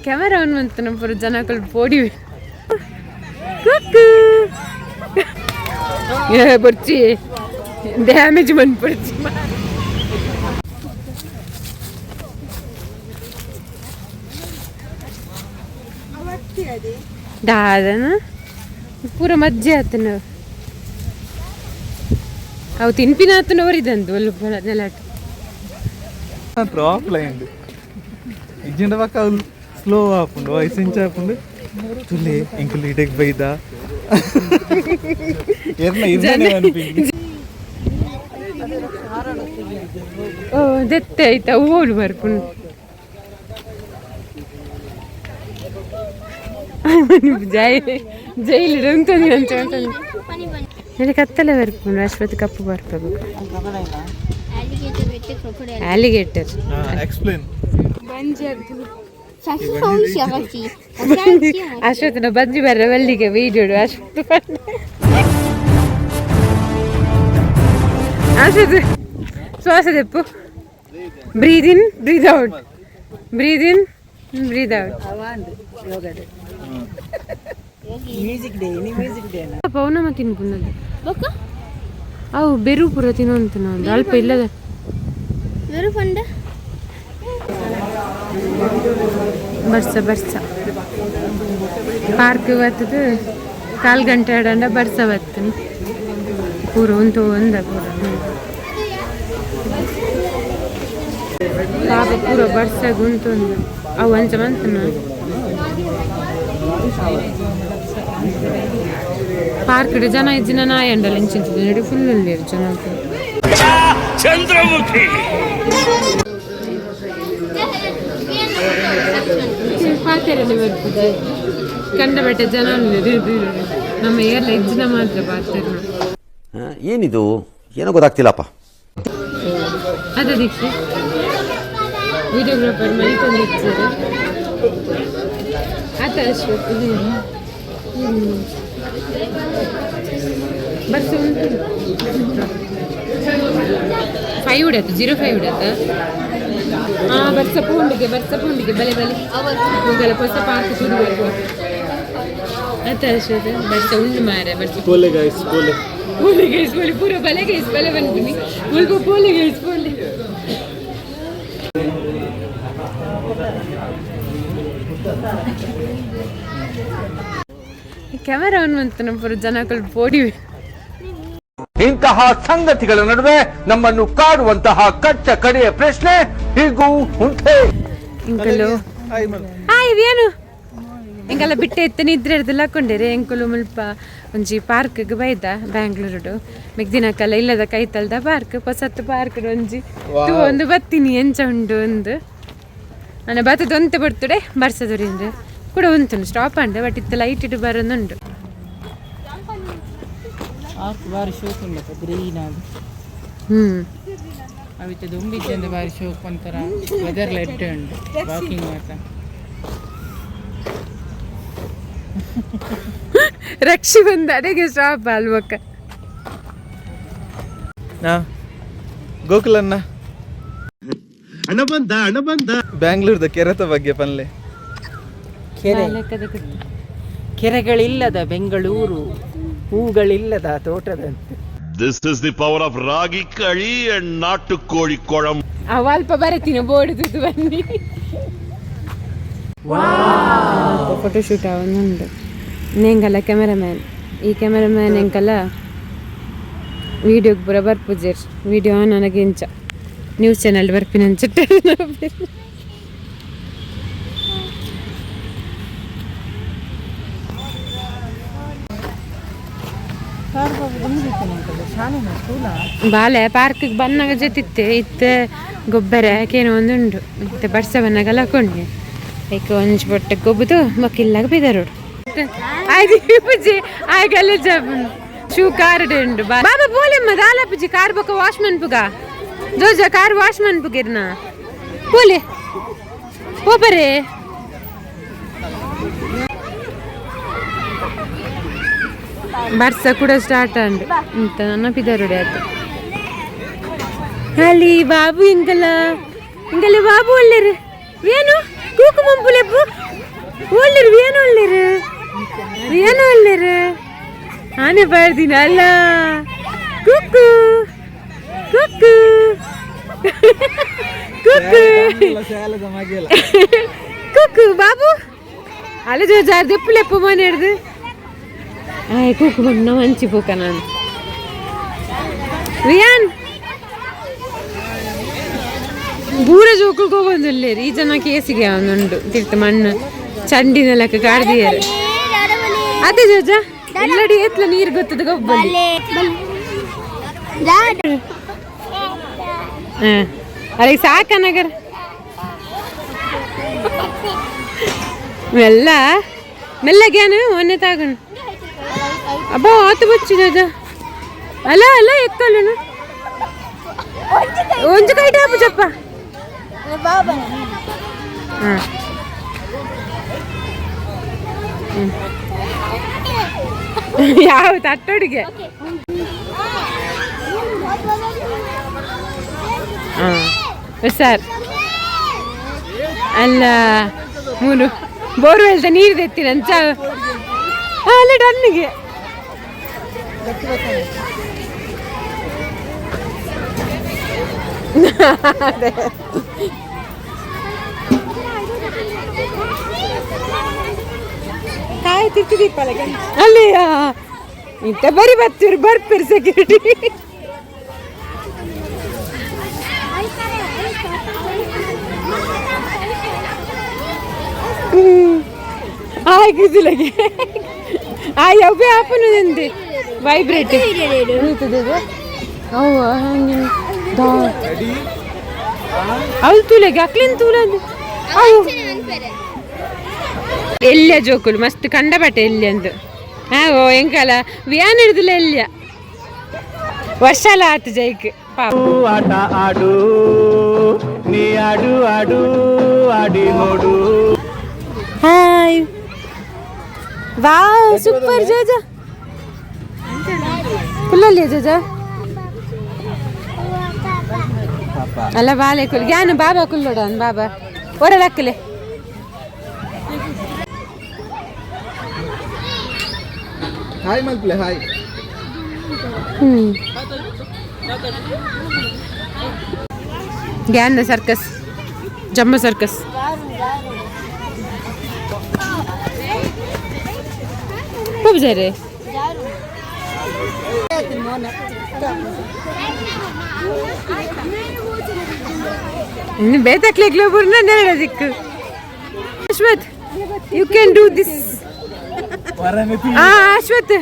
Camera ಆನ್ ಮಂತನ ಪೂರ ಜನಕುಲು ಪೋಡಿ ಕುಕ್ಕು ಏ ಬೊರ್ಚಿ ಡ್ಯಾಮೇಜ್ ಮನ್ಪೊಡ್ಚಿ. ದಾದನ ಪೂರ ಮಜ್ಜೆ ಆತನ ಅವು ತಿನ್ಪಿನ ಆತನ ಒರಿದಂದು ಒಲ್ಲು ನೆಲಟ್. ಮಾತ್ರ ಆಫ್ಲೈನ್ ಇಜ್ಜಿಂಡ ಬಕ್ಕ ಅವ್ಲು ಸ್ಲೋ ಆಪುಂಡು, ವಾಯ್ಸ್ ಇಂಚ ಆಪುಂಡು. ತುಲೆ ಎಂಕುಲು ಇಡೆಗ್ ಬೈದ ಎರ್ನ ಇರ್ನೇ ಅನ್ಪಿಂಗಿ. ಓ ದೆತ್ತೆ ಆಯ್ತಾ ಓಡು ಬರ್ಪುಂಡು. ಜೈ ಜೈಲು ಉಂತೊಂದು ಅಂಚ ಉಂತೊಂದು ನೆಲೆ ಕತ್ತಲೆ ಬರ್ಪುಂಡು. ಅಶ್ವತಿ ಕಪ್ಪು ಬರ್ಪಬೇಕು. ಆಲಿಗೇಟರ್. ಎಕ್ಸ್ಪ್ಲೇನ್. ಅಶ್ವಥನ ಬಂಜಿ ಬರ್ರ ಬಲ್ಲಿಗೆ ವೀಡಿಯೋ ಅಶ್ವಥ್. ಅಶ್ವಥ್, ಶ್ವಾಸ ತೆಪ್ಪು. Breathe in, breathe out, breathe in, breathe out. ಪೌನಮ ತಿನ್ಪುನದು ಅವು ಬೆರು ಪೂರ ತಿನ್ನಂತ ನಾವು ಅಲ್ಪ ಇಲ್ಲದ. ಬೆರು ಪಂಡ. ಬರ್ಸ ಬರ್ಸ ಪಾರ್ಕ್ ಬರ್ತದ. ಕಾಲು ಗಂಟೆ ಆಡಂಡ ಬರ್ಸ ಬರ್ತನೆ. ಪೂರ ಉಂತು ಒಂದ ಪೂರ ಪಾಪ ಪೂರ ಬರ್ಸ ಗುಂತೊಂದು ಅವು ಅಂಚ ಮಂತನ. ಪಾರ್ಕ್ ಜನ ಇಜ್ಜಿನ ನಾಯಿ ಅಂಡಲ ಇಂಚಿಂಚಿನ ಫುಲ್ ಉಲ್ಲೇರು ಜನ. ಚಂದ್ರಮುಖಿ. ಪಾತೆರಲ್ಲಿ ಬರ್ಪುಜೆ ಕಂಡ ಬಟ್ಟೆ ಜನ ಉಲ್ಲೇರು. ನಮ್ಮ ಏರ್ಲ ಇಜ್ಜಿನ ಮಾತ್ರ ಪಾತೆರ. ಏನಿದು, ಏನೋ ಗೊತ್ತಾಗ್ತಿಲ್ಲಪ್ಪ. ಅದ ದೀಕ್ಷೆ ವಿಡಿಯೋಗ್ರಾಫರ್ ಮಲ್ಕೊಂಡು ಇರ್ತಾರೆ. ಆತ ಅಶ್ವಥ್ ಇದು ಬರ್ಸ ಉಂಟು. 5 ಉಡತ್ತ 05 ಉಡತ್ತ. ಹಾಂ, ಬರ್ಸ ಪೂಂಡಿಗೆ, ಬರ್ಸ ಪೂಂಡಿಗೆ. ಬಲೆ ಬಲೆ ಹೋಗಲ್ಲ. ಹೊಸ ಪಾರ್ಕ್ ಶುರು ಬರ್ಬೋದು. ಆತ ಅಶ್ವಥ್, ಬರ್ಸ ಉಂಡು ಮಾರೆ ಬರ್ಸ. ಪೋಲೆ ಗೈಸ್, ಪೋಲೆ. ಪೋಲೆ ಗೈಸ್, ಪೋಲೆ. ಪೂರ ಬಲೆ ಗೈಸ್, ಬಲೆ ಬಂದ್ಬಿನಿ ಮುಲ್ಪ. ಪೋಲೆ ಗೈಸ್, ಪೋಲೆ. ಕ್ಯಾಮರಾ ಆನ್ ಮಂತನ ಪೂರ ಜನಕುಲು ಪೋಡಿ. ಇಂತಹ ಸಂಗತಿಗಳ ನಡುವೆ ನಮ್ಮನ್ನು ಕಾಡುವಂತಹ ಕಚ್ಚ ಕಡೆಯ ಪ್ರಶ್ನೆ ಹೀಗೂ ಉಂಟೆ? ಇಂಕಲು ಹಾಯ್ ಏನು ಎಂಕಲ್ಲ ಬಿಟ್ಟೆ ಇತ್ತ ನಿದ್ರೆ ಹಿಡ್ದು ಲಕ್ಕೊಂಡೇರಿ. ಎಂಕುಲು ಮುಲ್ಪ ಒಂಜಿ ಪಾರ್ಕ್ಗ್ ಬೈದ ಬ್ಯಾಂಗ್ಳೂರುಡು ಮೆಗ್ದಿನಕಲ್ಲ ಇಲ್ಲದ ಕೈತಲ್ದ ಪಾರ್ಕ್, ಪೊಸತ್ತು ಪಾರ್ಕ್ ಒಂಜಿ ತೂ ಒಂದು ಬತ್ತೀನಿ ಎಂಚ ಉಂಡು ಒಂದು ನನ್ನ ಬತ್ತದ ಒಂತೆ ಬರ್ತಡೆ ಬರ್ಸದೊರಿಂದ್ರೆ ಕೂಡ ಉಂಟು. ಸ್ಟಾಪ್ ಅಂಡ ಬಟ್ ಇತ್ತ ಲೈಟ್ ಇಟ್ಟು ಬರೋದುಂಟು. ಪಾರ್ಕ್ ಬಾರಿ ಶೋಕ್ ಉಂಡಪ್ಪ, ಗ್ರೀನ್ ಅದು. ಅವಿತ ದುಂಬಿದ್ದಂದ ಬಾರಿ ಶೋಕ್ ಒಂಥರ. ವೆದರ್ ಎಡ್ಡೆ ಉಂಟು, ವಾಕಿಂಗ್ ಮಾತ್ರ. ರಕ್ಷಿ ಬಂದ ಅಡೆಗೆ ಸ್ಟಾಪ್ ಅಲ್ವಕ್ಕ. ಗೋಕುಲನ್ನ ಹಣ ಬಂದ, ಹಣ ಬಂದ. ಬ್ಯಾಂಗ್ಳೂರ್ದ ಕೆರೆತ ಬಗ್ಗೆ ಪನ್ಲೆ. ಕೆರೆ, ಕೆರೆಗಳಿಲ್ಲದ Bengaluru ಹೂಗಳಿಲ್ಲದ ತೋಟದಂತೆ. This is the power of ragi kali and ನಾಟುಕೋಳಿ ಕೊಳಂ. ಅವ ಅಲ್ಪ ಬರತೀನಿ ಬೋರ್ಡ್ ತೂತು ಬನ್ನಿ. ಫೋಟೋ ಶೂಟ್ ಉಂಡು. ನೆಂಗಲ್ಲ ಕ್ಯಾಮೆರಾಮ್ಯಾನ್, ಈ ಕ್ಯಾಮೆರಾಮ್ಯಾನ್ ಎಂಕಲ್ಲ ವೀಡಿಯೋಗೆ ಪೂರ ಬರ್ಪುಜೆರ್. ವೀಡಿಯೋ ನನಗೆ ಇಂಚ ನ್ಯೂಸ್ ಚಾನೆಲ್ ಬರ್ಪಿನ ಅಂಚಿಟ್ಟು. ಬಾಲೆ ಪಾರ್ಕಿಗೆ ಬನ್ನಾಗ ಜೊತಿತ್ತೆ ಇತ್ತೆ ಗೊಬ್ಬರ ಕೇನೋ ಒಂದುಂಡು. ಇತ್ತೆ ಬರ್ಸ ಬನ್ನಾಗಲ್ಲ ಹಾಕೊಂಡೆ ಐಕ್ ಒಂಜಿ ಬೊಟ್ಟೆ ಗೊಬ್ಬುದು ಮಕ್ಕಿಲ್ಲಾಗ ಬಿದರೋಡು ಆಯ್ತು ಪೂಜೆ ಆಯ್ಗಲ್ಲ ಜಾಪುಂಡು. ಶೂ ಕಾರ್ ಉಂಡು. ಬಾಬಾ ಪೋಲೆಮ್ಮ ದಾಲ ಪೂಜೆ ಕಾರ್ ಬೊಕ್ಕ ವಾಶ್ ಮನ್ಪುಗ. ಜೋಜ ಕಾರ್ ವಾಶ್ ಮನ್ಪುಗಿರ್ನ ಪೋಲೆ ಪೋಪರೆ. ಬರ್ಸ ಕೂಡ ಸ್ಟಾರ್ಟ್ ಅಂಡ್ ಇಂತ ನನ್ನ ಪಿದರುಡೆ ಆಯ್ತು. ಅಲ್ಲಿ ಬಾಬು ಇಂಕಲ್ಲ ಇಂಕಲ್ಲ ಬಾಬು ಒಳ್ಳೆರು ಏನು ಕೂಕು ಮಂಪುಲೆಪ್ಪು. ಏನು ಅಲ್ಲರ ಆನೆ ಬಾರ್ದಿನ ಅಲ್ಲ. ಕುಕ್ಕು ಕುಕ್ಕು ಕುಕ್ಕು ಕುಕ್ಕು ಬಾಬು ಅಲ್ಲ ಜೋಜಾರ್ ದೆಪ್ಪು ಲೆಪ್ಪು ಮನೆ ಹಿಡ್ದು. ಆಯ್ ಕುಕ್ಕು ಬಣ್ಣ ಮಂಚಿ ಪೂಕ ನಾನು ವಿಯಾನ್ ಪೂರ ಜೋಕುಲ್ ಬಂದುಲ್ಲೇರು ಈ ಜನ ಕೇಸಿಗೆ ಅವನುಂಡು ತಿರ್ತು ಮಣ್ಣು ಚಂಡಿನೆಲ್ಲಕ್ಕ ಕಾಡ್ದಿಯರು. ಅದೇ ಜೋಜ ಎಲ್ಲಡಿ ಎತ್ಲ ನೀರು ಗೊತ್ತದ ಗೊಬ್ಬಲಿ. ಅರೆ ಸಾಕ ನಗರ ಮೆಲ್ಲ ಮೆಲ್ಲಗ್ಯಾನು ಮೊನ್ನೆ ತಾಗಣ. ಅಬ್ಬಾ ಆತು ಬಚ್ಚು ಜೋಜ. ಅಲ್ಲ ಅಲ್ಲ ಎಕ್ಕಲ್ಲನು ಒಂಜು ಕೈ ಟಾಪು ಚಪ್ಪ. ಯಾವ ತಟ್ಟೊಡಿಗೆ. ಸರ್ ಅಲ್ಲ ಮೂರು ಬೋರ್ವೆಲ್ದ ನೀರು ತೆತ್ತಿನ ಅಲ್ಲ ಡನ್ನಿಗೆ. ಅದೇ ಕಾಯಿ ತಿರ್ತಿದೀಪಲ್ಲ. ಅಲ್ಲಿಯ ಇಂತ ಬರಿ ಬತ್ತಿರು ಬರ್ಪಿರ್ ಸೆಕ್ಯೂರಿಟಿ. ಆಗಿದಿಲ್ಲಗೆ ಆ ಯಾವೇ ಆಪನು ನಿಂದೆ ವೈಬ್ರೇಟ್ ಅವ ಹಂಗೆ ಅವು ತೂಲೆಗೆ ಅಕ್ಲಿನ್ ತೂಲಂದು ಅವು ಎಲ್ಲಿಯ ಜೋಕುಲು ಮಸ್ತ್ ಕಂಡಬಟ್ಟೆ ಎಲ್ಲಿ ಅಂದು. ಹಾ ಓ ಎಂಕಲ ವ್ಯಾನ್ ಹಿಡ್ದಿಲ್ಲ ಎಲ್ಲಿಯ ವರ್ಷಾಲ ಆತು ಜೈಕ್ ಪಾಪ. ಆಟ ಆಡು ನೀ ಆಡು ಆಡು ಆಡಿ ನೋಡು. Hi wow super ಜೋಜ ಕುಲ್ಲಲ್ಲಿ ಜೋಜ ಅಲ್ಲ ಬಾಲೆ ಕುಲ್ ಗ್ಯಾನು ಬಾಬಾ ಕುಲ್ಲೋಡ ಬಾಬಾ ಒರಳಕ್ಕಲೆ. ಹಾಯ್ ಮಲ್ಪಲೆ ಹಾಯ್. ಗ್ಯಾನ್ circus ಜಮ್ಮ circus ಪೂಜಾರೆ. ಇನ್ನು ಬೇತಕ್ಲೆ ಬುರ್ನ ನೆರಳ ದಿಕ್ಕು. Ashwath you can do this. Ashwath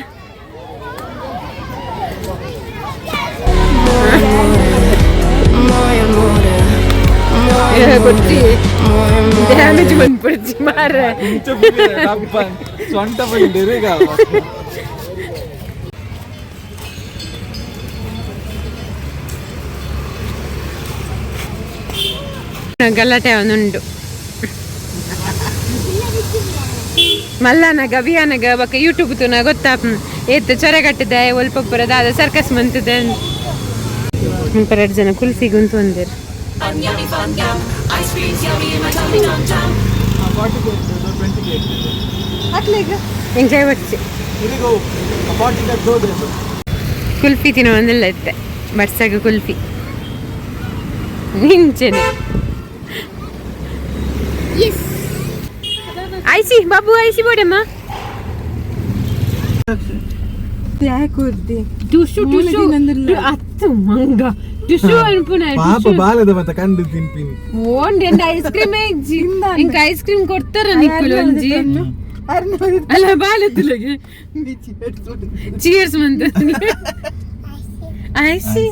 ಕೊಟ್ಟಿ ಡ್ಯಾಮೇಜ್ ಬಂದ್ಬಿಡ್ಚಿ ಮಾರ. ಸೊಂಟ ಬಂದಿರಿ. ಗಲಾಟೆ ಒಂದುಂಡು ಮಲ್ಲನಗ ಅಭಿಯಾನಗ ಬೊಕ ಯೂಟ್ಯೂಬ್ ತೂನ ಗೊತ್ತಾಪ್ ಏತ್ ಚೊರೆಗಟ್ಟದೆ ಒಲ್ಪ ದಾದ ಸರ್ಕಸ್ ಮಂತದೆ. ಎರಡು ಜನ ಕುಲ್ಫಿ ಗುಂತು ಒಂದಿರು. ಎಂಜಾಯ್ ಬಚ್ಚಿ ಕುಲ್ಫಿ ತಿನ್ನೋ ಒಂದೆಲ್ಲ ಇತ್ತೆ ಬರ್ಸಾಗ ಕುಲ್ಫಿ ನಿಂಚೆನೆ. ಐಸಿ ಬಾಬು ಐಸಿ ಬೋಡಮ್ಮ. ಟುಶು ಟುಶು ಅತ್ತು ಮಂಗ ಟಿಶ್ಯೂ ಅನ್ಪುನ. ಪಾಪ ಬಾಲದ ಮತ್ತೆ ಕಂಡು ತಿನ್ಪಿನಿ. ಓಂಡ್ ಎಂದ ಐಸ್ ಕ್ರೀಮ್ ಇಂಕ ಐಸ್ ಕ್ರೀಮ್ ಕೊಡ್ತಾರ ನಿಕ್ಕುಲು ಒಂಜಿ ಅಲ್ಲ ಬಾಲತ್ತುಲಗೆ ಚೀರ್ಸ್ ಮಂತ ಐಸಿ.